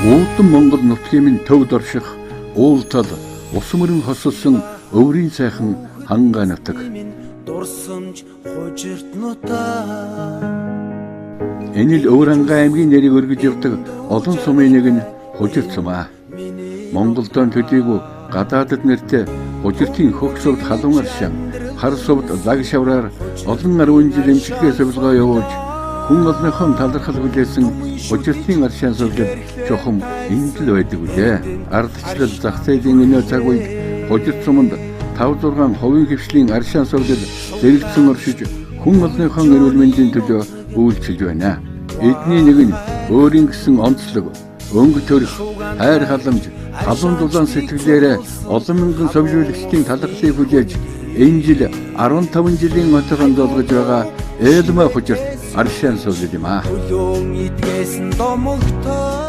Уулдан Монгол нутгийн минь төвд орших уул тал ус мөрөн хосолсон өврийн сайхан хангай нутаг. Дурсамж хужирт нутаа. Энэ л Өвөр Хангай аймгийн нэрийг өргөж явдаг олон сумын нэг нь Хужирт сум аа. Монголдон төдийгүй гадаадд нэртэй Хужиртын хөх сувд халуун аршаан, хар сувд лаг шавраар олон арван жил эмчилгээ сувилгаа явуулж хүн олныхон талархал хүлээсэн Хужиртын аршаан сувлал чухам энд л байдаг үлээ. Ардчлал зах зээлийн өнөө цаг үед Хужирт суманд 5 6 хувийн хэвшлийн аршаан сувлал зэрэгцэн оршиж хүн олныхон эрүүл мэндийн төлөө үйлчилж байна. Эдний нэг нь өөрийн гэсэн онцлог, өнгө төрх, хайр халамж, халуун дулаан сэтгэлээрээ олон мянган совжуулагчдын талархлыг хүлээж энэ жил 15 жилийн отогон золгож байгаа Элма Хужирт аршаан сувлал юм аа. Хөлөөн идгээсэн домогтой.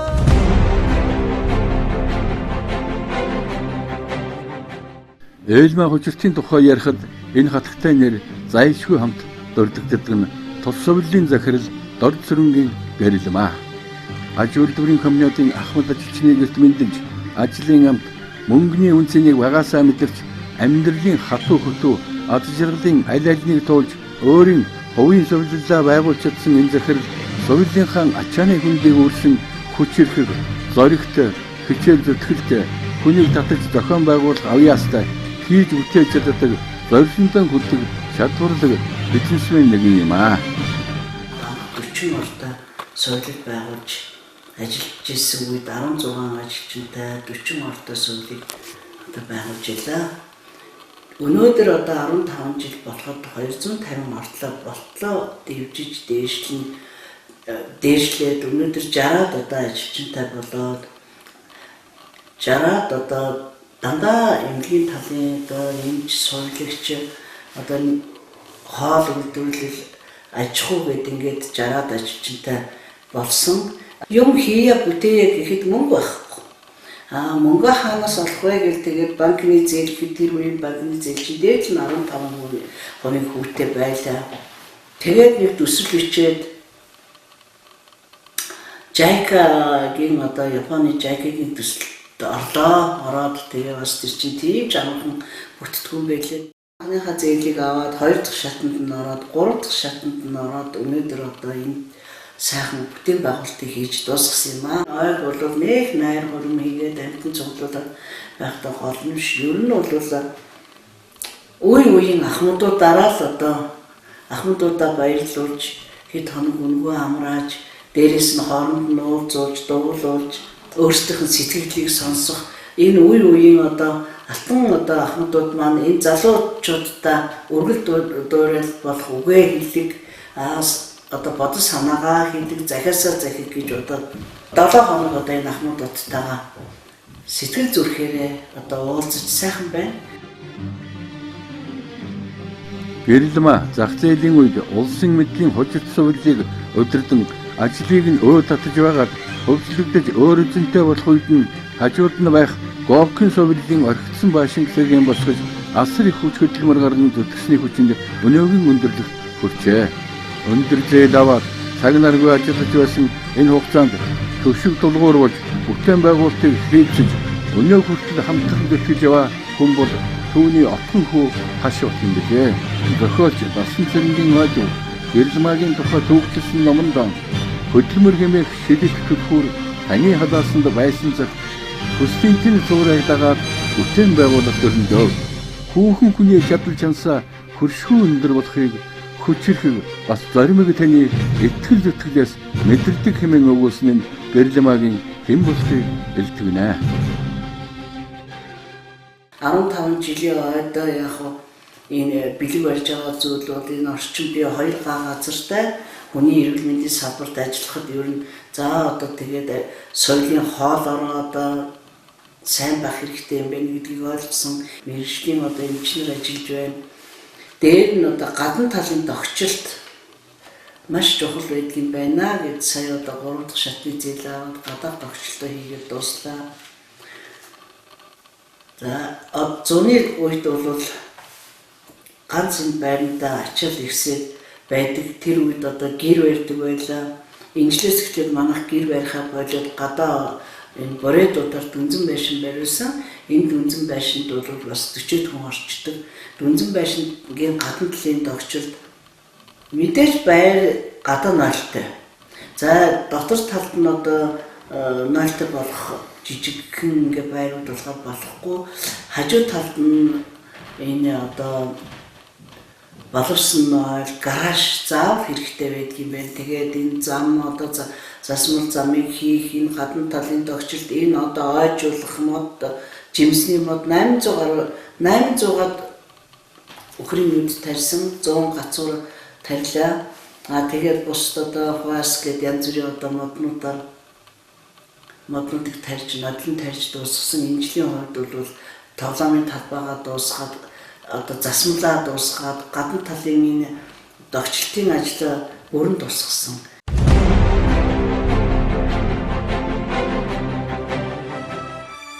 Элма Хужиртын тухай ярихад энэ хатагтай нэр зайлшгүй хамт дурддагддаг нь тус совлын захирал Дорд Цөрөнгийн гэрэл юм аа. Аж үйлдвэрийн комбинатын ахмад ажилчныг эрт мэндэлж, ажлын амт, мөнгөний үн цэнийг багаасаа мэдэрч, амьдралын хатуу хөтүү, аз жаргалын аль альнийг туулж өөрийн хувийн сувиллаа байгуулж чадсан энэ захирал сувилынхаа ачааны хүндийг үүрсэн хүч хэрхэг, зоригтой, хичээл зүтгэлтэй, хүнийг татаж зохион байгуулах авьяастай, хийж бүтээж чаддаг, зорилготой хүлдэг, чадварлаг бизнесмен нэгэн юм аа. 40 ортой сувилал байгуулж ажиллаж исэн үед 16 ажилчинтай 40 ортой сувилыг одоо байгуулж илаа. Өнөөдөр одоо 15 жил болоход 250 ортлоо болтлоо дэвжиж дээшлэн дээшлээд өнөөдөр 60-аад одоо ажилчинтай болоод 60-аад одоо дандаа эмнэлгийн талын одоо эмч, сувилагч, одоо хоол үйлдвэрлэл, аж ахуй гэдэг ингээд 60-аад ажилчинтай болсон. Юм хийе бүтээе гэхэд мөнгө байхгүй. Аа, мөнгө хаанаас олох вэ гэл тэгээд банкны зээл гэхэд тэр үеийн банкны зээл чинь дээд нь 15% хүүтэй байлаа. Тэгээд нэг төсөл бичээд JICA-гийн одоо Японы JICA-гийн төсөлд орлоо. Ороод тэгээ бас тэр чинь тийм ч амархан бүтдэггүй байлээ. Анхныхаа зээлийг аваад хоёр дахь шатанд нь ороод, гурав дахь шатанд нь ороод өнөөдөр одоо энэ сайхан бүтээн байгуулалтыг хийж дуусгасан юм аа. Ойг бол нэх найр хурим хийгээд амьтан цуглуулаад байхдаа гол нь биш. Ер нь бол үе үеийн ахмадуудаараа л одоо ахмадуудаа баярлуулж хэд хоног үнэгүй амрааж, дээрээс нь хооронд нь уулзуулж, дугуулуулж, өөрсдийнх нь сэтгэлийг сонсох энэ үе үеийн одоо алтан одоо ахмадууд маань энэ залуучуудаа өргөл дуурал болох үгээ хэлэг, одоо бодол санаагаа хэлэг, захиасаа захиг гэж одоо 7 хоног одоо энэ ахмадуудтайгаа сэтгэл зүрхээрээ одоо уулзаж сайхан байна. Гэрэлмаа зах зээлийн үед улсын мэдлийн хужирт сувилыг удирдан ажлыг нь өө татаж байгаад хөвчлөгдөж өөр үзэнтэй болох үед нь хажууд нь байх Говкин сувилын орхигдсон баашинг зэргийн босгож асар их хүч хөдөлмөр гарган зүтгэсний хүчинд өнөөгийн өндөрлөгт хүрчээ. Өндөр зээл аваад цаг наргүй ажиллаж байсан энэ хугацаанд төвшиг тулгуур болж бүтээн байгуулалтыг хийлцэж өнөө хүртэл хамтран зүтгэж яваа хүн бол түүний отхон хүү хаш бат юм билээ. Зохиолч Дасан Цэрэнгийн ойд Гэрэлмаагийн тухай түүхлэсэн номонд хөдөлмөр хэмээх шилэх түлхүүр таны халаасанд байсан цагт Хүслийн цуурайг дагаад бүтээн байгуулалт өрнөдөө. Хүүхэн хүний чадал чансаа хөршгүй өндөр болохыг хүч хэрхэг бас зоримог таны итгэл зүтгэлээс мэдэрдэг хэмээн өгүүлсэн нь Гэрэлмаагийн хэн болохыг илтгэнэ. 15 жилийн ойдоо яг энэ бэлэг барьж байгаа зүйл бол энэ орчин би хоёр га газартай хүний эрүүл мэндийн салбарт ажиллахад ер нь за одоо тэгээд соёлын хоол ороо одоо сайн байх хэрэгтэй юм байна гэдгийг ойлгосон. Мэргэжлийн одоо эмчнэр ажиллаж байна. Дээр нь одоо гадна талын тогтчлт маш чухал байдаг юм байна гэд сая одоо 3 дахь шатны зээл аваад гадаах тогтчлтоо хийгээд дууслаа. За, зуны үед бол ганц энэ байрандаа ачаал ихсээд байдаг. Тэр үед одоо гэр барьдаг байлаа. Инжлээс эхлээд манайх гэр барихаа болоод гадаа Энэ боредуудаар дүнзэн байшин бариулсан. Энэ дүнзэн байшинд бол бас 40 хүн орчдөг. Дүнзэн байшингийн гадна талын догчлолд мэдээж байр гадаа нойлтой. За дотор талд нь одоо нойлтой болох жижигхэн ингээ байрууд болохоор болохгүй. Хажуу талд нь энэ одоо боловсон нойл, гараж заавал хэрэгтэй байдаг юм байна. Тэгээд энэ зам одоо засмал замыг хийх, энэ гадна талын догчлолт, энэ одоо ойжуулах мод, жимсний мод 800 гаруй 800-аад үхрийн нүд тарьсан, 100 гацуур тарилаа. А тэгээд бусд одоо хуас гэд янз бүрийн одоо моднуудаар моднуудыг тарьж, нодлон тарьж дуусгасан. Энэ жилийн хувьд бол тоглоомын талбайгаа дуусгаад, одоо засмалаа дуусгаад, гадна талын энэ догчлтын ажлаа бүрэн дуусгасан.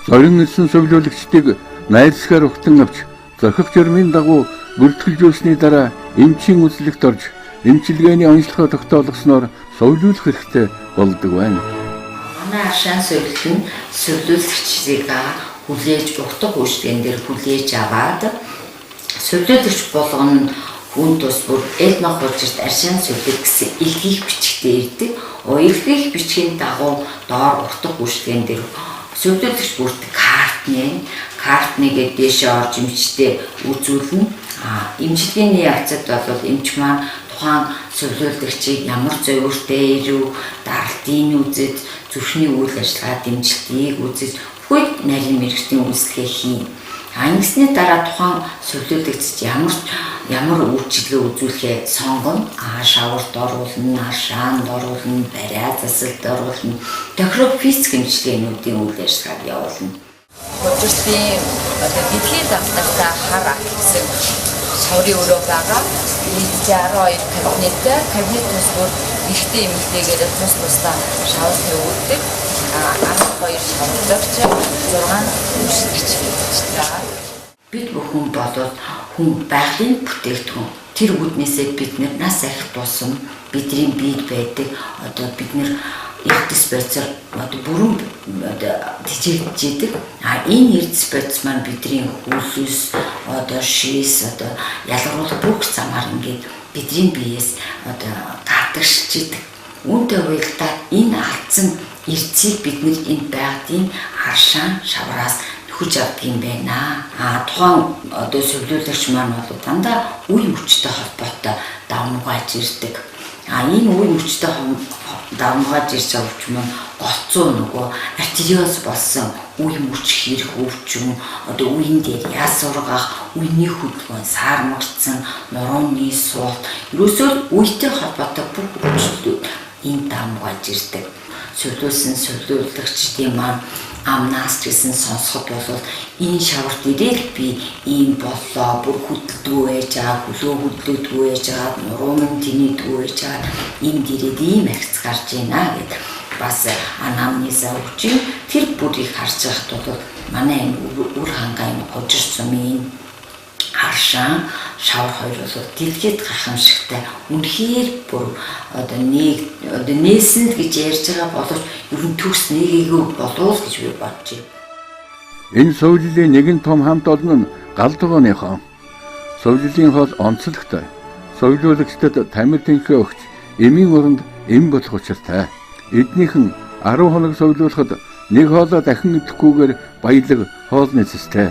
Зорин ирсэн сувилуулагчдыг найрсгаар ухтан авч зохих журмын дагуу бүртгэлжүүлсний дараа эмчийн үзлэгт орж эмчилгээний онцлогоо тогтоолгосноор сувилуулах хэрэгтэй болдог байна. Манай аршаан сувилт нь сувилуулагчдыг хүлээж ухтах үйлчлэгэн дээр хүлээж аваад сувилуулагч болгоно хүн тус бүр Элма хужирт аршаан сувилт гэсэн илгээх бичгтээ ирдэг. Илгээх бичгийн дагуу доор ухтах үйлчлэгэн дээр сувилуулагч бүрт карт нэ. Карт нэгээд дээшээ орж эмчтэй үзүүлнэ. Эмчилгээний явцад бол эмч маань тухайн сувилуулагчийг ямар зовиртой ирв, даралтын үзэж, зүрхний үйл ажиллагаа дэмжилтийг үзэж, бүхэл нарийн мэргэжлийн үйлчлэгээ хийн. Ингэсний дараа тухайн сувилуулагч ямар үйлчилгээ үзүүлэхээ сонгоно. Шаварт оруулна, аршаанд оруулна, бариа засалд оруулна. Тохирох физик эмчилгээнүүдийн үйл ажиллагааг явуулна. Хужиртын одоо дэлхийн давтартай хар ат гэсэн шаврын өрөө байгаа. Нийтдээ 12 кабинеттэй. Кабинет тус бүр эрэгтэй эмэгтэйгээр тус тусдаа шавар тавигддаг. 12 шаварлагч, 6 үйлчлэгч гэж байгаа. Бид бүхэн болоод хүн байгалийн бүтээгдэхүүн. Тэр үүднээсээ бид нар нас ахих тусам бидний биед байдаг одоо бид нар эрдэс бодисоор одоо бүрэн одоо тэжээгдэж идэг. Энэ эрдэс бодис маань бидний хөлөөс одоо шээс одоо ялгаруулах бүх замаар ингээд бидний биеэс одоо гадагшилж идэг. Үүнтэй уялдаад энэ алдсан эрдэсийг бид нэр энэ байгалийн аршаан шавраас нөхөж авдаг юм байна. Тухайн одоо сувилуулагч маань бол дандаа үе мөчтэй холбоотой давмгааж ирдэг. Энэ үе мөчтэй давмгааж ирж байгаа өвчин маань голцоо нөгөө артериоз болсон үе мөч хэрэг өвчин, одоо үеийн дээр яс ургах, үений хөдөлгөөн саармагдсан, нурууны суулт, ерөөсөө үетэй холбоотой бүх өвчлөлүүд энэ давмгааж ирдэг. Сувилуулсан сувилуулагчдын маань амнаас ч гэсэн сонсоход бол энэ шаварт ирээл би ийм боллоо, бүр хөдөлдгүү байж байгаа, хөлөө хөдлөөдгүү байж байгаа, нуруу минь тэнийдгүү байж байгаа, энд ирээд ийм ахиц гарч байна гэд бас анамнеза өгч тэр бүрийг харж байхад бол манай энэ үр хангаа энэ хужир сумын аршаан шавар хоёр бол дэлхийд гайхамшигтай үнэхээр бүр одоо нэг одоо нээсэн л гэж ярьж байгаа боловч ер нь төгс нэгээгүй болов гэж би бодож байна. Энэ сувиллын нэгэн том хамт олон нь галдгооны хон. Сувиллын хоол онцлогтой. Сувилуулагчдад тамир тэнхээ өгч эмийн оронд эм болох учиртай. Эднийхэн 10 хоног сувилуулахад нэг хоолоо дахин идэхгүйгээр баялаг хоолны цэстэй.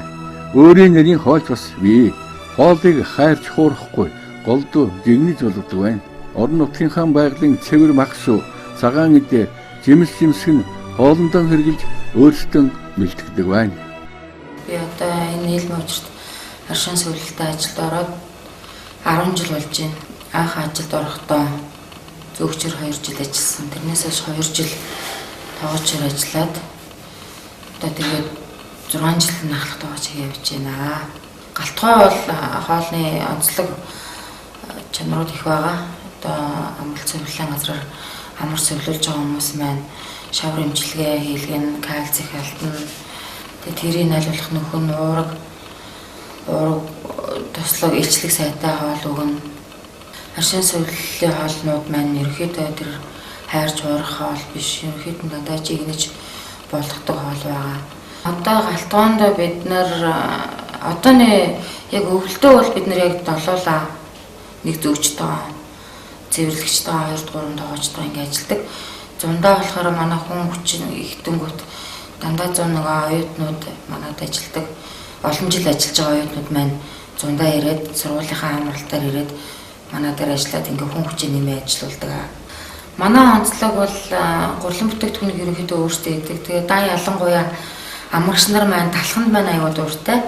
Өөрийн нэрийн хоолч бас бий. Хоолыг хайрч хуурахгүй голдуу жигнэж болгодог байна. Орон нутгийнхаа байгалийн цэвэр мах сүү, цагаан эдээ, жимс жимсэг нь хоолндоо хэрглэж өөрсдөө бэлтгэдэг байна. Би одоо энэ нийлмийн учирт аршин сувилалтай ажилд ороод 10 жил болж байна. Анх ажилд орохдоо зөөгчөр 2 жил ажилласан. Тэрнээс хойш 2 жил тоогоочор ажиллаад одоо тэгээд 6 жил нахлах тоогооч явж байна. Галтгой бол хоолны онцлог чанарууд их байгаа. Одоо амгалт сувиллын газраар амар сувилуулж байгаа хүмүүс маань шавар эмчилгээ хийлгэн, кальци халтна. Тэгээд тэрийг айлуулах нөхөн уураг тослог илчлэг сайтай хоол өгнө. Аршин сувиллын хоолнууд маань ерөнхийдөө тэр хайрч уурах хоол биш. Ерөнхийдөө дандаа жигнэж болгодог хоол байгаа. Одоо галтгоондоо бид нар одооны яг өвөлдөө бол бид нар яг долоолаа нэг зөөгчтэйгээ цэвэрлэгчтэйгээ 2 3 тоогоочтойгоо ингэ ажилладаг. Зундаа болохоор манай хүн хүчин ихтэнгүүт дандаа 101 оюутнууд манад ажилладаг. Олон жил ажиллаж байгаа оюутнууд маань зундаа ирээд сургуулийнхаа амралтаар ирээд манай дээр ажиллаад ингээ хүн хүчин нэмээ ажиллаулдаг. Манай онцлог бол гурлан бүтээгдэхүүнийг ерөнхийдөө өөрсдөө хийдэг. Тэгээ дан ялангуяа амрагч нар маань талханд маань аюул дуртай.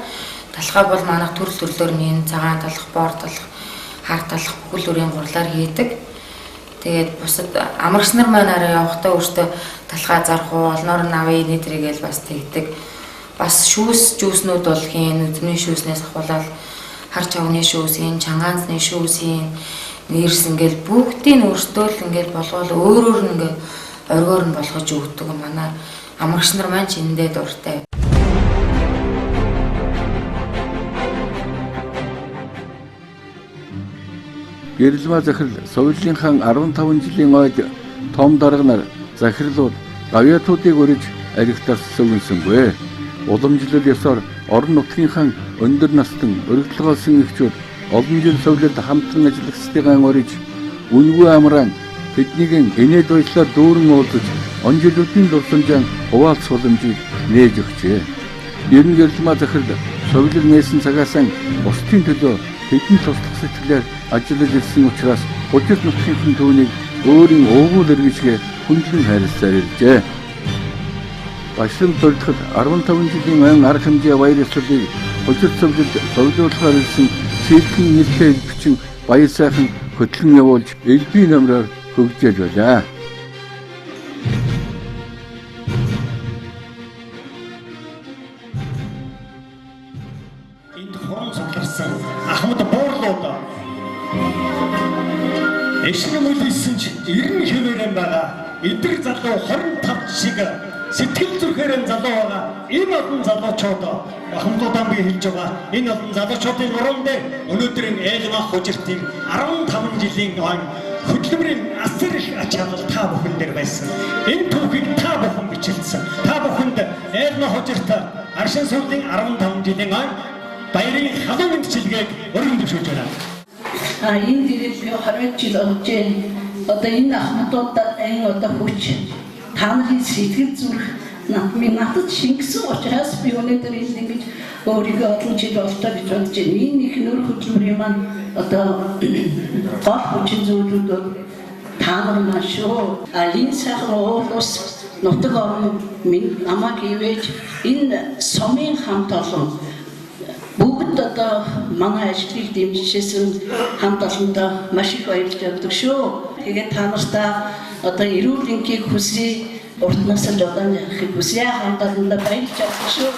Талхаа бол манайх төрөл төрлөөр нь цагаан талх, бор талх, хар талх бүхэл бүрийн гурлаар хийдэг. Тэгээд бусад амрагч нар маань арай явахдаа өөртөө талхаа зарах уу, олноор нь авъя, нэтрэгээл бас тэгдэг. Бас шүүс жүүснүүд бол хийн, нүдний шүүснээс ахуулаад хар чавны шүүс хийн, чангаансны шүүс хийн, нэрс ингээл бүгдийг өөртөө л ингээл болгоол өөрөөр нь ингээ оргиор нь болгож өгдөг. Манай амрагч нар маань ч эндээ дуртай. Гэрэлмаа захирал Соёлын хаан 15 жилийн ойд том дарга нар захирлууд гавьяатуудыг өрөж аригтаас сөвөнсөнгүй. Уламжлал ёсоор орон нутгийнхаа өндөр настан өргөдөл эгчүүд олон жил совлолд хамтран ажиллагчдыгаа урьж үнгүй амраан тэднийг инээд баялаар дүүрэн уулзаж он жилүүдийн дурсамжаа хуваалцах боломжийг нээж өгчээ. Ер нь Гэрэлмаа захирал совлол нээсэн цагаасаа бусдын төлөө тэдэнд туслах сэтгэлээр ажиллаж ирсэн учраас хужир нутгийнхын түүнийг өөрийн уугуул эргэжгээ хүндлэн хайрласаар иржээ. Башрам тулдахад 15 жилийн айн арга хэмжээ баяр ёслолыг хужир совлолд совлуулахаар ирсэн сэрхэн нэртэй элбэчин баяр сайхан хөтлөн явуулж элбийн номроор хөгжиж байлаа. Энд хуран цугларсан Ахмад буурлууд эшнэ мөлийсэн ч 90 хэвээрэн байгаа эдгэр залуу 25 шиг сэтгэл зүрхээрэн залуу байгаа энэ олон залуучууд Ахмадуудаа би хэлж байгаа энэ олон залуучуудын уран дээр өнөөдрийн Ээлмаа хужиртын 15 жилийн он хөдөлмөрийн асар их ач холбогдол та бүхэн дээр байсан. Энэ түүхийг та бүхэн бичилсэн. Та бүхэнд Ээлмаа хужирт Аршин суудлын 15 жилийн он баярын халуун мэндчилгээг өргөн дэвшүүлж байна. Энэ дээрээ би 20 жил болж байна. Одоо энэ ахмадуудад айн одоо хүч та нарын сэтгэл зүрх надад шингэсэн учраас би өнөөдөр энэ ингэж өөрийгөө олон жил болтой гэж бодож байна. Энэ их нөр хөдөлмөрийн маань одоо гол хүчин зүйлүүд бол та нар маань шүү. Энэ сайхан уул ус нутаг орон минь намайг ивэж энэ сумын хамт олон бүгд одоо манай ажлыг дэмжижсэн хамт олондоо маш их баярлж явдаг шүү. Тэгээд та нартаа одоо эрүүл энхийг хүсье, урт насалж удаан явахыг хүсье. Хамт олондоо баярлж явдаг шүү.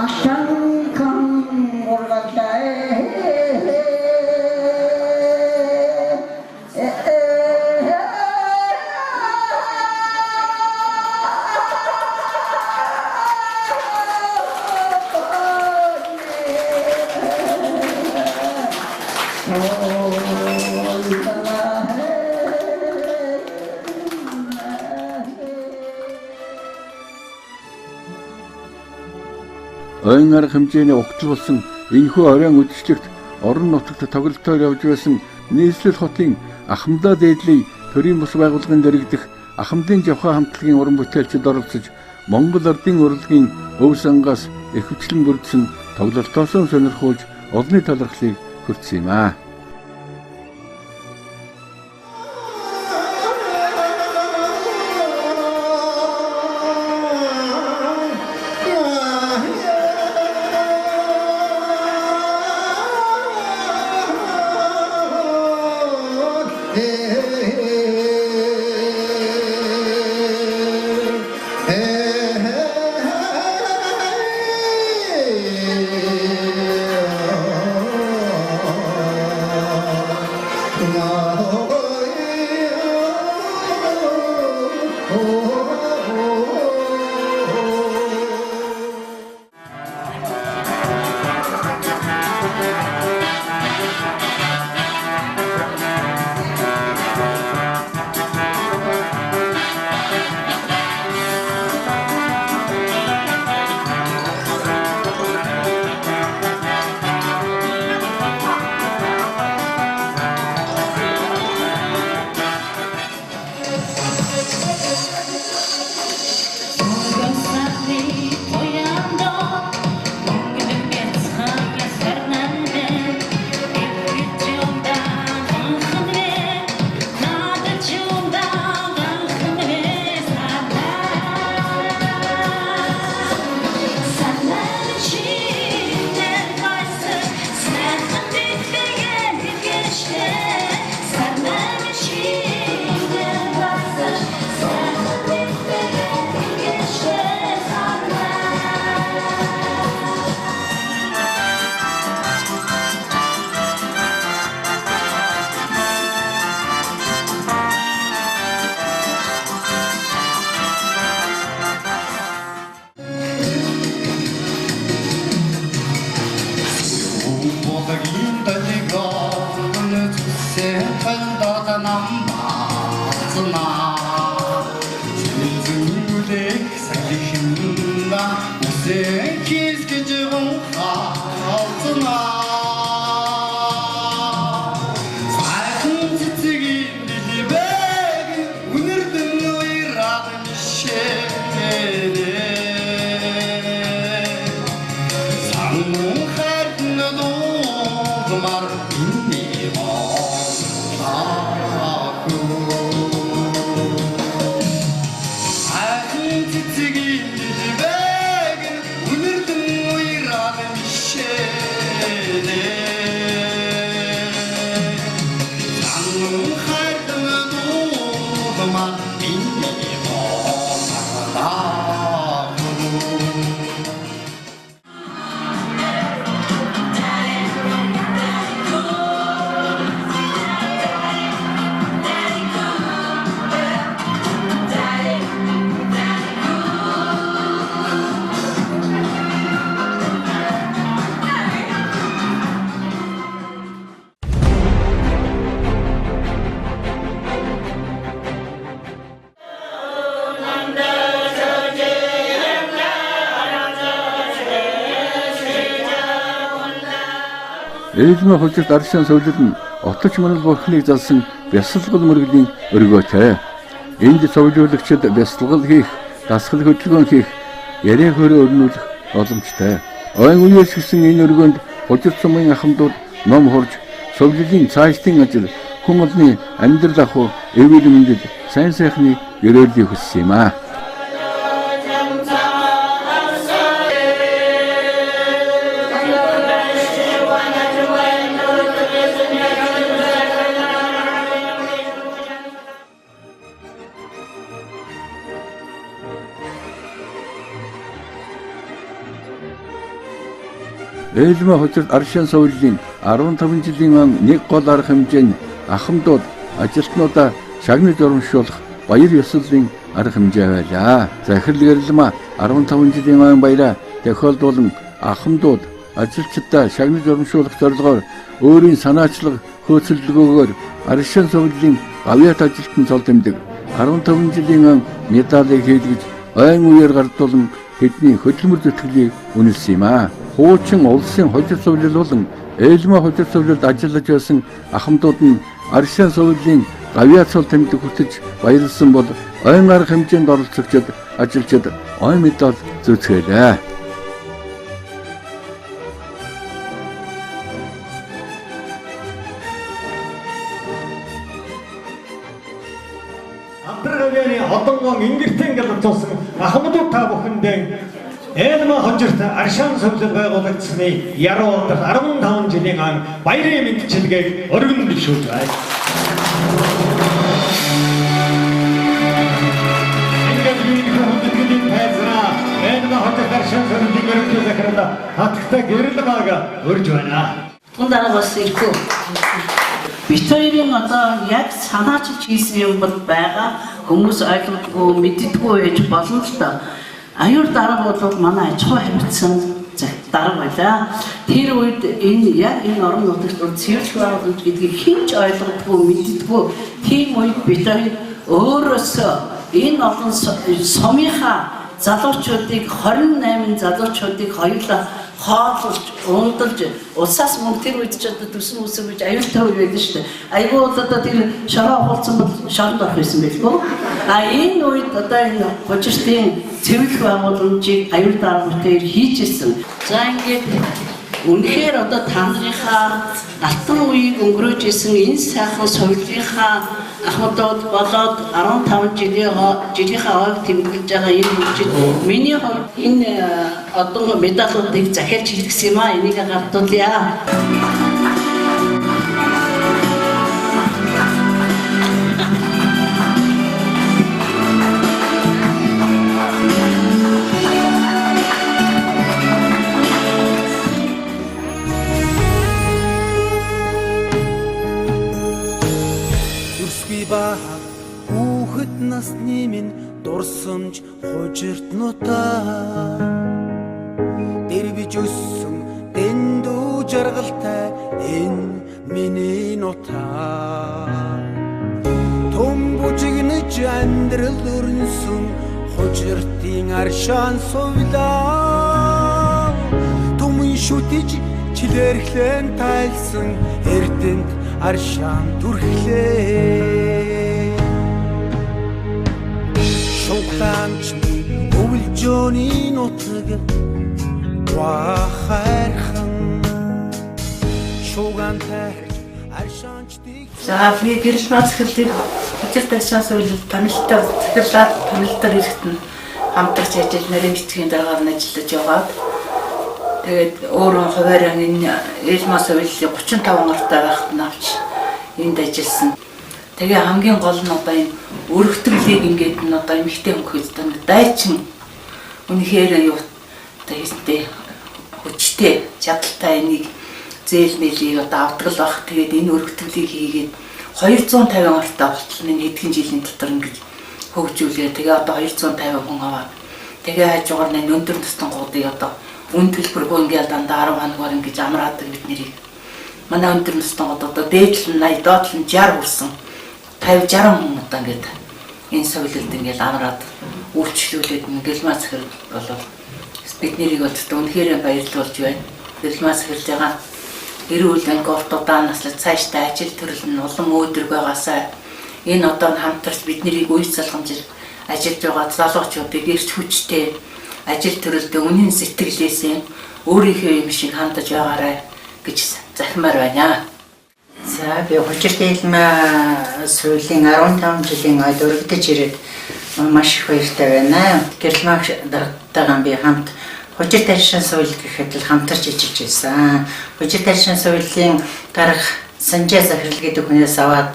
Аланхан ургалаа. Ойн арга хэмжээний угтал болсон энэхүү оройн үдшилтэд орон нутагт тоглолтоор явж байсан нийслэл хотын Ахмадаа дээдлийн төрийн бус байгууллагын дэргэдэх Ахмадын Жавхаа хамтлагийн уран бүтээлчид оролцож Монгол ардын урлагийн өв сангаас ихэвчлэн бүрдсэн тоглолтоос сонирхуулж олонний талархлыг хүртсэн юм аа. Ээлмэ хужирт аршаан сувилал нь отож манал бурхныг залсан бясалгал мөргөлийн өргөөтэй. Энд сувилуулагчид бясалгал хийх, дасгал хөдөлгөөн хийх, яриа хөрөө өрнүүлэх боломжтой. Ойн үеэс гисэн энэ өргөөнд хужирт сумын ахмадууд ном хурж, сувиллын цаашдын ажил, хүн олны амьдрал ахуй, эрүүл мэндэд сайн сайхны ерөөллийг хүссэн юм аа. Ээлмэ хожирт аршин сувилын 15 жилийн он нэг гол арга хэмжээ нь ахмадууд ажилтнуудаа шагнаж урамшуулах баяр ёслолын арга хэмжээ байлаа. Захирал Гэрэлмаа 15 жилийн ойн баяраа тохиолдуулан ахмадууд ажилчдаа шагнаж урамшуулах зорилгоор өөрийн санаачлаг хөөцөлдгөөгөөр аршин сувилын гавьяат ажилтан цол тэмдэг 15 жилийн он медалийг хийлгэж ойн үеэр гардуулан тэдний хөдөлмөр зүтгэлийг үнэлсэн юм аа. Хуучин улсын хожир сувилал болон Ээлмэ хожир сувилалд ажиллаж байсан ахмадууд нь аршин сувилын гавьяат цол тэмдэг хүртэж баярлсан бол ойн арга хэмжээнд оролцогчид ажилчид ойн медаль зүүцгээлээ. Хамтран одонгон ингэртэн галзуусан ахмадууд та бүхэндээ Ээлмэ хожирт аршаан сувилал байгуулагдсаны яруу алдарт 15 жилийн ан баярын мэндчилгээг өргөн дэвшүүлж байна. Ингээд биенийхээ хүндэтгэлийн тайзнаа Ээлмэ хожирт аршаан сувиллын ерөнхий захирал Хатагтай Гэрэлмааг урьж байна. Тун дараа бас ирэхүү. Бит хоёрын одоо яг санаачилж хийсэн юм бол байгаа хүмүүс ойлгодгүй, мэддэггүй байж болно л доо. Аюур дарга бол манай аж ахуй хариуцсан дарга байлаа. Тэр үед энэ яг энэ орон нутагт цэвэрлэх байгууламж гэдгийг хэн ч ойлгодгүй, мэддэггүй. Тийм үед бит хоёр өөрөөсөө энэ олон сумынхаа залуучуудыг 28 залуучуудыг хоёулаа хооллож, ундалж, улсаас мөнгө тэр үед ч одоо төсөн үсэн гэж аюултай үе байдаг шүү дээ. Айгүй бол одоо тэр шороо хуулсан бол шоронд орох байсан байлгүй. А энэ үед одоо энэ хожиртын цэвэрлэх байгууламжийг аюул дарамтээр хийж ирсэн. За ингээд үнэхээр одоо та нарынхаа алтан үеийг өнгөрөөж исэн энэ сайхан соёлынхаа ахмадууд болоод 15 жилийнхаа ойг тэмдэглэж байгаа энэ хөгжил миний хувьд энэ одоо медалуудыг захиалж хийлгэсэн юм аа. Энийг гардуулъя. Хүүхэд насны минь дурсамж хужирт нутаа дэрвэж өссөн дэндүү жаргалтай энэ миний нутаа том бүжигнэж амьдрал өрнсөн хужиртын аршаан сувилаа түмэн шүтэж чилэрхлэн тайлсан эрдэнт аршаан түрхлээ. Шугламчны өвлжөөний нутаг вахархан шугам тарж аршаанчдыг. За би Гэрэлмаа захирлыг хожирт аршаан сувилал тонолтой захирлаад тонолтоор хэрэгтэн хамтарч ажил нарийн бичгийн дараагаар нь ажиллаж яваад тэгээд өөрөө хуваараа энэ Ээлмаа сувиллыг 35 гартай байхад нь авч энд ажилласан. Тэгээ хамгийн гол нь одоо энэ өргөтгөлийг ингээд нь одоо эмэгтэй хүн гэхэд одоо дайчин үнэхээр юу одоо хийсэнтэй хүчтэй чадaltaй энийг зээл мэлийг одоо авдаг л бах. Тэгээд энэ өргөтгөлийг хийгээд 250 гартай болтол энэ хэдхэн жилийн дотор ингэж хөгжүүлээ. Тэгээ одоо 250 хүн аваад тэгээ хажуугаар нь өндөр насны гуудыг одоо үн төлбөргүй ингээд дандаа 10 хоногоор ингэж амраадаг бид нарыг. Манай өндөр насны гууд одоо дээдл нь 80, доотлол нь 60 хүрсэн. 50 60 хүн одоо ингээд энэ сувилалд ингээд амраад үйлчлүүлээд Гэрэлмаа захирал болоод бид нарыг бол үнэхээр баярлуулж байна. Гэрэлмаа захирлж байгаа эрүүл анги урт удаан наслаж цаашдаа ажил төрөл нь улам өөдрөг байгаасаа энэ одоо хамтарч бид нарыг үе залгамжил ажиллаж байгаа залуучуудыг эрч хүчтэй ажил төрөлдөө үнэн сэтгэлээсээ өөрийнхөө юм шиг хандаж байгаарай гэж захимаар байна. За би хожирт Ээлмээ сувилын 15 жилийн ойд өргөдөж ирээд маш их баяртай байна. Гэрэлмаа даргатайгаа би хамт хожирт аршин сувил гэхэд л хамтарч ажиллаж байсан. Хожирт аршин сувилын дарга Санжаа захирал гэдэг хүнээс аваад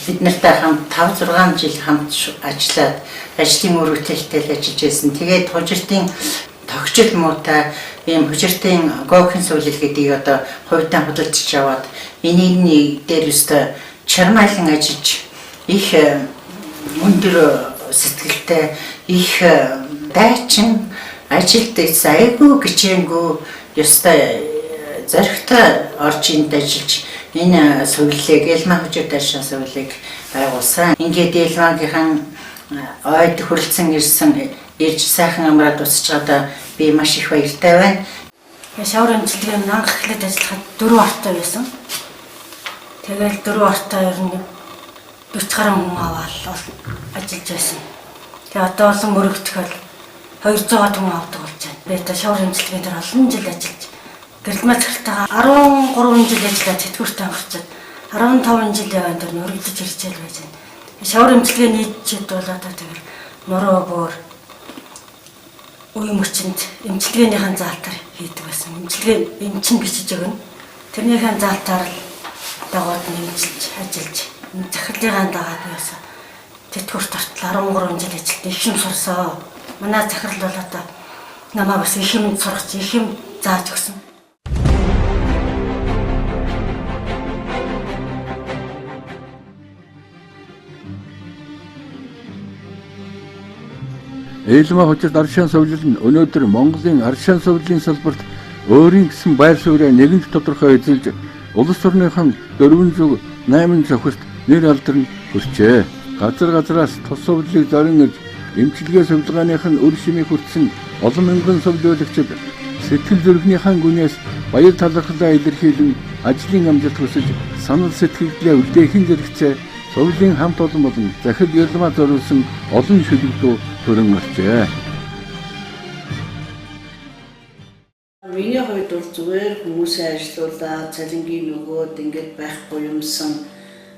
бид нартай хамт 5 6 жил хамт ажиллаад ажлын үр бүтээлтэй л ажиллаж байсан. Тэгээд хожиртын тогтчил муутай Ийм Хужиртын Гокын сувилал гэдгийг одоо хувьдаа худалдаж аваад энийг дээр өстө чармайлан ажиллаж их өндөр сэтгэлтэй их дайчин ажилд айгүй гिचэнгүү ёстой зоригтой орж энд ажиллаж энэ сувилыг Элма Хужирт Аршаан сувилыг байгуулсан. Ингээд Элмагийнхан ойд хүрэлцэн ирсэн ирж сайхан амраад дуусч байгаадаа би маш их баяртай байна. Шавар эмчилгээний анх эхлээд ажиллахад 4 ортой байсан. Тэгэл 4 ортой ер нь 40 гаруй хүн аваад ажиллаж байсан. Тэгээ одоо олон мөрөгдөхөл 200-аад хүн авдаг болж байна. Би одоо шавар эмчилгээний дээр олон жил ажиллаж гэрэлмээ захиралтайгаа 13 жил ажиллаад тэтгэвртэй онгорчод 15 жил яванд тэр өргөдөж ирж байж байна. Шавар эмчилгээ нийтчихэд бол одоо тэгэл нуруу бөөр үе мөчөнд эмчилгээнийхэн заалтаар хийдэг байсан. Эмчилгээ эмчин бичиж өгнө. Тэрнийхэн заалтаар л дагууд нь эмчилж ажиллаж захирлынхаа дагаад би бас тэтгэврт ортол 13 жил ажилд их юм сурсаа. Манай захирал бол одоо намайг бас их юм сургаж, их юм зааж өгсөн. Элма Хужирт Аршаан сувилал нь өнөөдөр Монголын аршаан сувилын салбарт өөрийн гэсэн байр сууриа нэгэнт тодорхой эзэлж улс орныхон 408 зохирт нэр алдар нь хүрчээ. Газар газраас тус сувилыг зорин ирж эмчилгээ судалгааных нь үр шимийг хүртсэн олон мянган сувилуулагчид сэтгэл зүрхнийхэн гүнээс баяр талархлаа илэрхийлэн ажлын амжилт хүсэж санал сэтгэгдлээ үлдээхэн зэрэгцээ сувилын хамт олон болон захирал Гэрэлмаа зориулсан олон шүлэг дуу төрөн гарчээ. Миний хувьд бол зүгээр хүмүүсээ ажилуулаад цалингийн нөгөөд ингээд байхгүй юмсан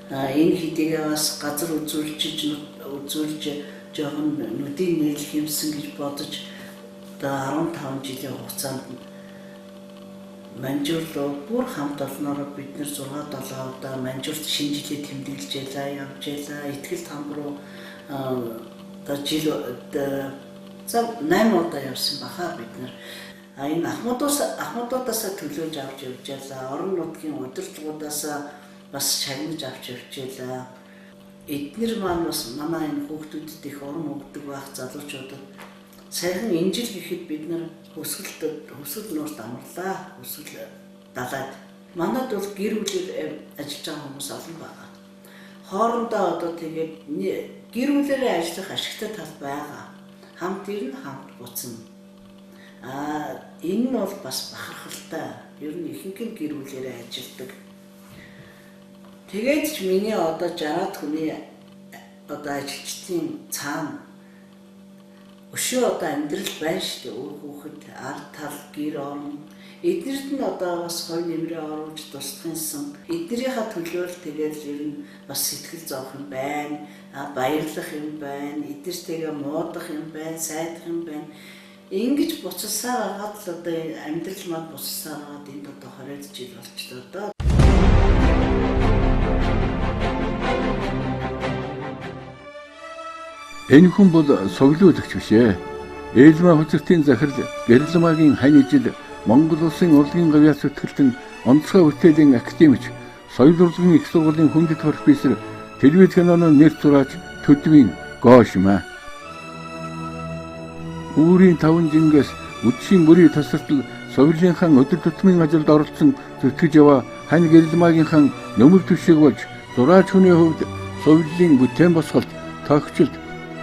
энэ хэдийгээ бас газар үзүүлж жоохон нүдийг нийлэх юмсан гэж бодож одоо 15 жилийн хугацаанд Манжуур руу бүр хамт олноороо бид нэр 6 7 удаа Манжуурт шинэ жилээ тэмдэглэж ялаа, явж ялаа, Итгэл там руу одоо жил за 8 удаа явсан баха бид нар. А энэ ахмадуудаас төлөөж авч явж ялаа, орон нутгийн удирдлагуудаас бас шагнаж авч явж ялаа. Эднэр маань бас манай энэ хүүхдүүдэд их урам өгдөг байх залуучуудад сайхан энэ жил гэхэд бид нар хөсгөл нуурт амарлаа, хөсгөл далайд. Манад бол гэр бүлээр ажиллаж байгаа хүмүүс олон байгаа. Хоорондоо одоо тэгээд гэр бүлээрээ ажиллах ашигтай тал байгаа. Хамт ирнэ, хамт буцна. А энэ нь бол бас бахархалтай. Ер нь ихэнх нь гэр бүлээрээ ажилладаг. Тэгээд ч миний одоо 60-аад хүний одоо ажилчдын цаана өшөө одоо амьдрал байна шүү дээ. Үр хүүхэд, ард тал, гэр орон. Эднэрт нь одоо бас хувь нэмрээ оруулж туслахынсан. Эднэрийнхаа төлөө л тэгэл ер нь бас сэтгэл зовох юм байна. Баярлах юм байна. Эднэртэйгээ муудах юм байна, сайдах юм байна. Ингэж буцалсаар агаад л одоо амьдрал маань буцалсаар агаад энд одоо 20 жил болчлоо доо. Энэ хүн бол сувилуулагч биш ээ. Элма Хужиртын захирал Гэрэлмагийн хань ижил Монгол улсын урлагийн гавьяас зүтгэлтэн онцгой бүтээлийн академич, соёл урлагийн их сургуулийн хүндэт профессор, телевиз киноны нэр зураач Төдвийн Гош юм аа. Үүрийн таван жингээс үдшийн бүрийн тасартал сувилынхан өдөр тутмын ажилд оролцсон зүтгэж яваа хань Гэрэлмагийнхан нөмөр түшиг болж зураач хүний хувьд сувилын бүтээн босголт, тохичлт,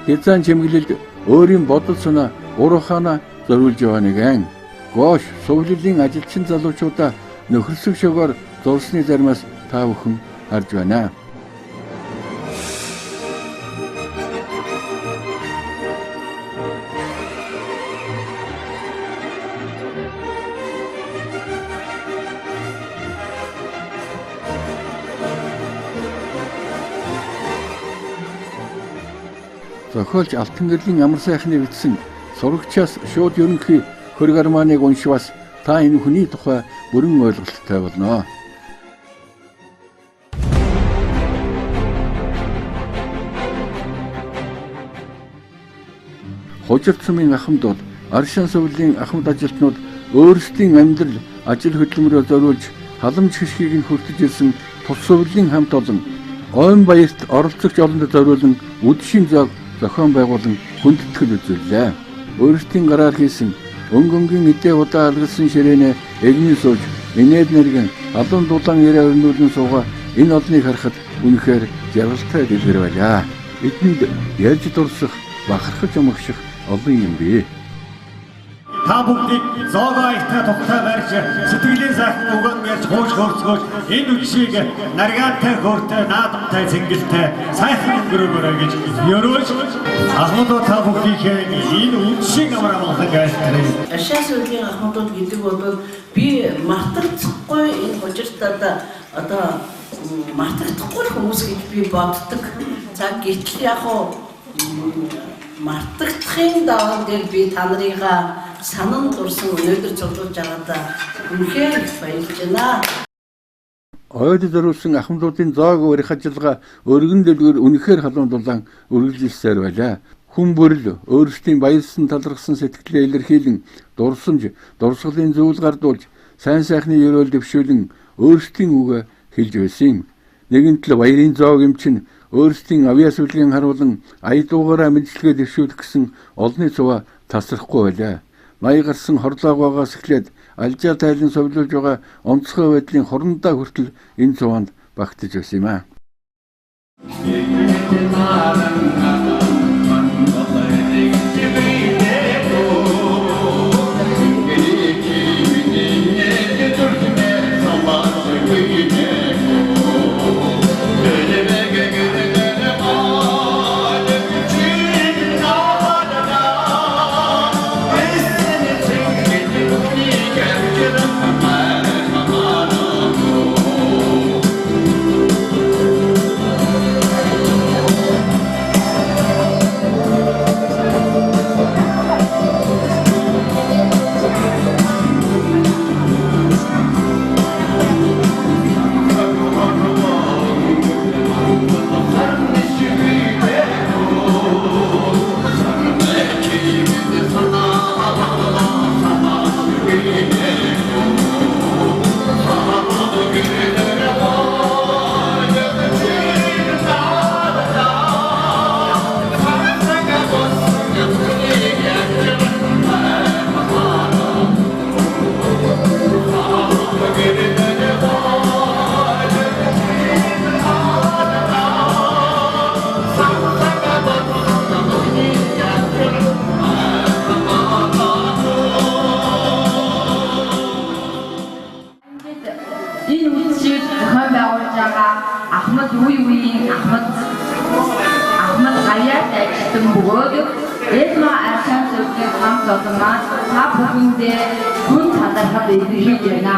дизайн чимэглэлд өөрийн бодол санаа, ур ухаанаа зориулж яваа нэгэн. Гош сувилын ажилчин залуучуудаа нөхөрсөг шогоор зурсны заримаас та бүхэн харж байна. Зохиолч Алтан гэрлийн амар сайхныг бичсэн сурагчаас шууд ерөнхий хөрөг армааныг уншвас та энэ хүний тухай бүрэн ойлголттой болно. Хужирт сумын ахмад бол Аршаан сувилын ахмад ажилтнууд Өөрсдийн амьдрал ажил хөдөлмөрөөр зориулж халамж хишгийг нь хүртэж ирсэн тус хувилын хамт олон ойн баярт оролцогч олонд зориулан үдшийн зоог зохион байгуулан хүндэтгэл үзүүллээ. Өөрсдийн гараар хийсэн өнгө өнгийн эдээ удаа алгалсан ширээнээ эгнэн сууж инээд нэргэн алуун дулаан яриа өрнүүлэн суугаа энэ олныг харахад үнэхээр жаргалтай дэлгэр байлаа. Эдэнд ярьж дурсах, бахархаж амгших олон юм бий. Та бүгдийг зоогоо аягтай тухтай барьж сэтгэлийн сайхан өгөн ярьж хууш хөрцгөөж энэ үдшийг наргаантай хөөртэй наадамтай цэнгэлтэй сайхан өнгөрөөгөөрэй гэж ёроож ахмадуу та бүгдийнхээ энэ үдшийг амар амгалан айлтгая. Аршаан сүлийн ахмадууд гэдэг бол би мартагдахгүй энэ хужиртад одоо мартагдахгүй хүмүүс гэж би боддог. За гэтэл яг уу мартагдахын даван дээр би та нарыгаа санан дурсан өнөөдөр цуглуулж байгаадаа үнэхээр их баярлж байна. Ойд зориулсан ахмадуудын зоог барих ажиллагаа өргөн дэлгүүр үнэхээр халуун дулаан үргэлжилсээр байлаа. Хүн бүрл өөрсдийн баялсан талархсан сэтгэлээ илэрхийлэн дурсамж, дурсгалын зүйл гардуулж, сайн сайхны ерөөл дэвшүүлэн өөрсдийн үгээ хэлж байсан юм. Нэгэн тал баярын зоог юм чинь өөрсдийн авьяас үлгийн харуулан ая дуугаараа мэдлэгээ дэвшүүлэх гэсэн олонний цуваа тасрахгүй байлаа. 80 гарсан хорлоогоогоос эхлээд алжаа тайлан совилуулж байгаа онцгой байдлын хорондоо хүртэл энэ цуваанд багтаж байсан юм аа. Энэ үдшийг зохион байгуулж байгаа Ахмад үе үеийн Ахмад гавьяат ажилтан бөгөөд Элма аршаан сүлжээ хамт олон маань та бүхэндээ гүн талархал илэрхийлж байна.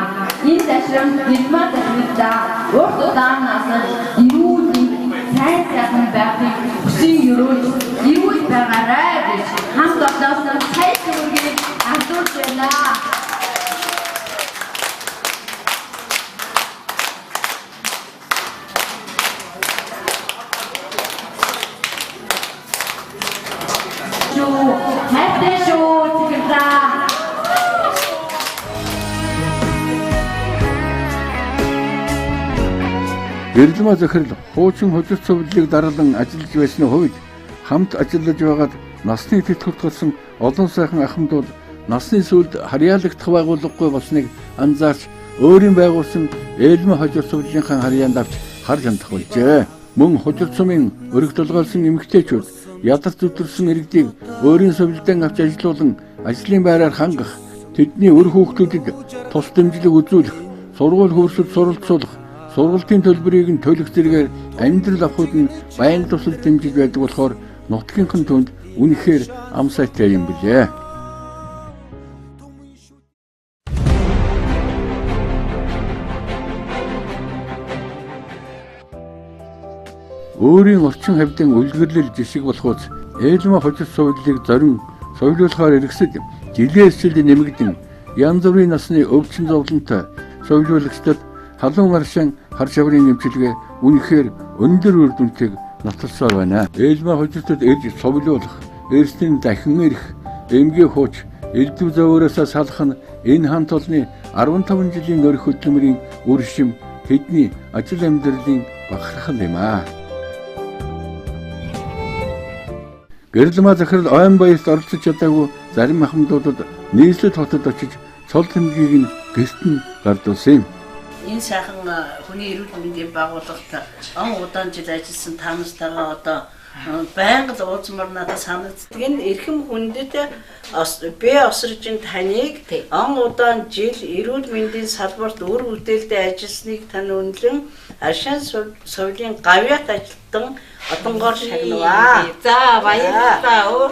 Энэ ташрамт Элма захирлаа урт удаан насанд эрүүл сайн сайхан байхыг хүсэн ерөөл эрүүл байгаарай гэж хамт олноос нь сая төгрөгийг ардуулж байна. Шүү, хайртай шүү, захирлаа. Гэрлэмаа захирал хуучин хожирт цовдлыг дарлан ажиллаж байсны хувьд хамт ажиллаж байгаад насны тэт хүртэлсэн олон сайхан ахмадууд насны сүүлд харьяалагдах байгууллагагүй болсныг анзаарч өөрийн байгуулсан Элмэ хожирт цовдлынхаа харьяанд авч харж хандах болжээ. Мөн хожирт сумын өрг толгойлсон эмэгтэйчүүд ядарч зүтэрсэн иргэдийг өөрийн совилдон авч ажилуулан ажлын байраар хангах, тэдний үр хүүхдүүдэд тус дэмжлэг үзүүлэх, сургууль хөрсөд суралцуулах, сургалтын төлбөрийг нь төлөх зэрэгээр амьдрал авахуд нь байнга тусал дэмжиж байдаг болохоор нутгийнхын түнд үнэхээр ам сайтай юм билээ. Өөрийн орчин хавьдын үлгэрлэл жишг болохуйц Элмэ хожирт сувиллыг зорин соёлуулахаар эргэсэд жилээс жил нэмэгдэн янз бүрийн насны өвчин зовлонтой соёлуулагчдад халуун аршаан хар шаврын эмчилгээ үнэхээр өндөр үр дүнтэйг нотолсоор байна. Элмэ хожиртод ирж сувилуулах, эрсдэн дахин ирэх, эмгийн хууч, Элдв зөөрөөсөө салах нь энэ хан толны 15 жилийн өрх хөдөлмөрийн үр шим тэдний ажил амьдралын бахархал юм аа. Гэрлэмаа захирал ойн баярт оролцож чадаагүй зарим ахмадуудад нийслэл хотод очиж цол тэмдгийг нь гэрт нь гардуулсан юм. Энэ сайхан хүний эрүүл мэндийн байгууллагт он удаан жил ажилласан та нартайгаа одоо байнга л уулзмаар надад санагддаг. Энэ эрхэм хүндэт бэ осоржин таныг он удаан жил эрүүл мэндийн салбарт үр бүтээлтэй ажилласныг тань үнэлэн Аршаан соёлын гавьяат ажилтан одонгоор шагнаваа. За баярлалаа. Өөр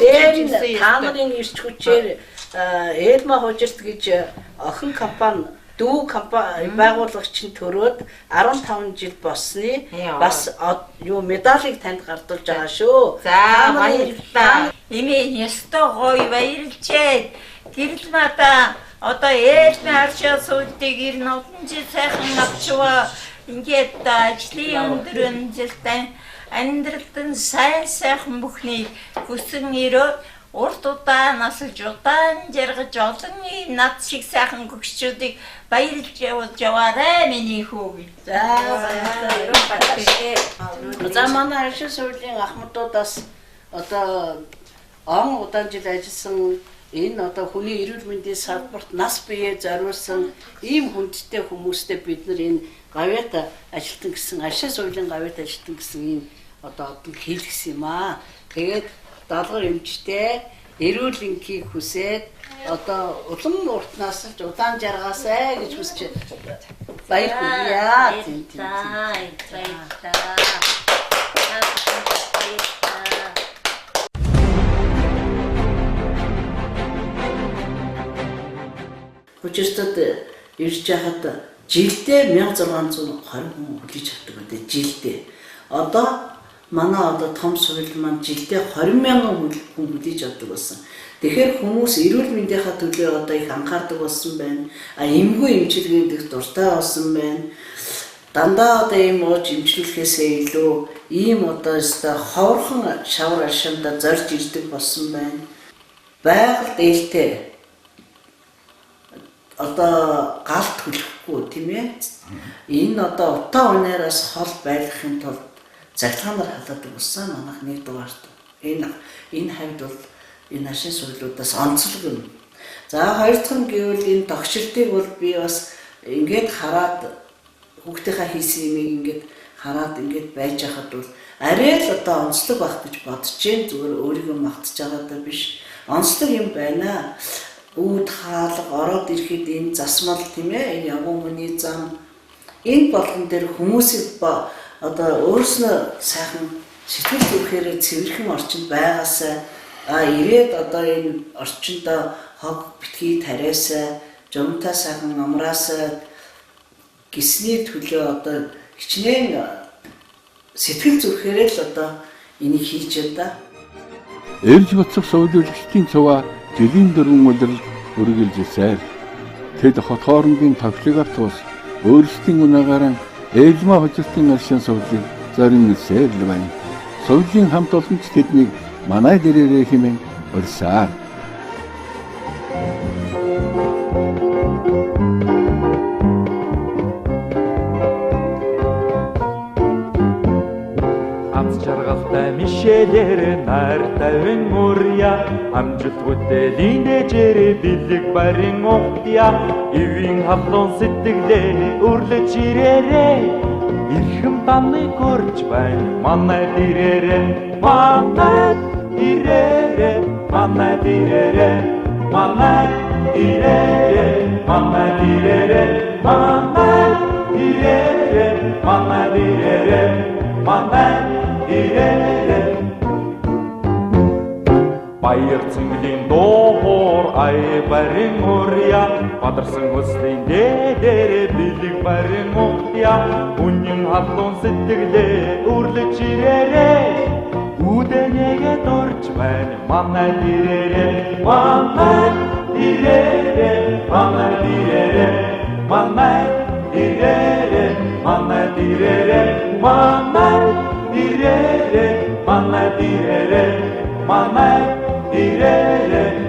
та нарын ирч хүчээр Элма хужирт гэж охин компани дүү компани байгуулагч нь төрөөд 15 жил болсны бас юу медалийг танд гардуулж байгаа шүү. За баярлалаа. Эмээ ёстой гоё баярлжээ. Гэрэл мата одоо ээлмийн аршаа сүлдийг 90 олон жил сайхан авчваа. Ингээд ажлын өндөр өнжилтэн амьдралд нь сайн сайхан бүхнийг хүсэн өрөө урт удаан насалж удаан жаргаж олон ийм над шиг сайхан гөгчүүдийг баярлж явуулж яваарай миний хүү. За баярлалаа. За манай аршин суулийн ахмадуудаас одоо он удаан жил ажилласан энэ одоо хүний эрүүл мэндийн салбарт нас биеэ зориулсан ийм хүндтэй хүмүүстэй бид нар энэ гавьяат ажилтан гэсэн аршин суулийн гавьяат ажилтан гэсэн ийм одоо одон хийлгэсэн юм аа. Тэгээд даалгавар эмчтэй эрүүл энхийг хүсээд одоо улам урт насалж удаан жаргаасай гэж хүсэж баяр хүргье. Тийм тийм. Баярлалаа. Хужиртад ирж байхад жилдээ 1620 хүн хүлээж авдаг гэдэг жилдээ. Одоо манай одоо том сургууль маань жилдээ 20 мянган хүн хүлээж авдаг болсон. Тэгэхээр хүмүүс эрүүл мэндийнхаа төлөө одоо их анхаардаг болсон байна. А эмгүй эмчилгээнд их дуртай болсон байна. Дандаа одоо ийм ууж эмчлүүлэхээсээ илүү ийм одоо өстой ховорхон шавар аршиндаа зорж ирдэг болсон байна. Байгальд ээлтэй одоо гал түлхэхгүй тийм ээ. Энэ одоо утаа унаараас хол байлгахын тулд цахилгаанаар халаадаг болсон манайх нэг дугаарт. Энэ хавьд бол энэ ашин суулуудаас онцлог юм. За хоёр дахь нь гэвэл энэ тогшилтыг бол би бас ингээд хараад хүүхдийнхаа хийсэн юмыг ингээд хараад ингээд байж хахад бол арай л одоо онцлог байх гэж бодож जैन зүгээр өөрийгөө магтаж байгаа даа биш. Онцлог юм байна. Үүд хаалга ороод ирэхэд энэ засмал тийм ээ энэ явган хүний зам энэ болгон дээр хүмүүсийг одоо өөрснөө сайхан сэтгэл зүрхээрээ цэвэрхэн орчинд байгаасай а ирээд одоо энэ орчиндөө хог битгий тариасай жумтай сайхан амраасай гисний төлөө одоо хичнээн сэтгэл зүрхээрээ л одоо энийг хийж ядаа. Эрж буцах суулжуулагчдын цуваа жилийн 4 улирал үргэлжилсээр тэд хот хоорондын тохилогоор тус өөрсдийн унаагаараа Элма хожиртын аршин сувлыг зорин ирсээр л байна. Сувлын хамт олонч тэднийг манай дээрээ хэмээн урьсаар. Аз жаргалтай мишэлэр найртай мөрья амжилт бүтээлийн дэжээр бэлэг барин ухтя ивийн халуун сэтгэлээ өрлөж ирээрээ эрхэм таныг урьж байна манай дээрээ манай дээрээ манай дээрээ манай дээрээ манай дээрээ манай дээрээ манай дээрээ манай дээрээ Баяр цэнгэлийн дуур ай барин урья бадарсан хөслийн дээдэрэ бэлэг барин ухтя үнэн халуун сэтгэлээ өрлөж ирээрээ үдэнэгээ дурж байна манай дээрээ манай дээрээ манай дээрээ манай дээрээ манай дээрээ манай дээрээ манай дээрээ манай дээрээ.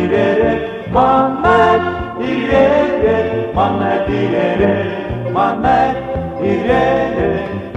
ирээрээ, манайд ирээрээ, манайд ирээрээ, манайд ирээрээ.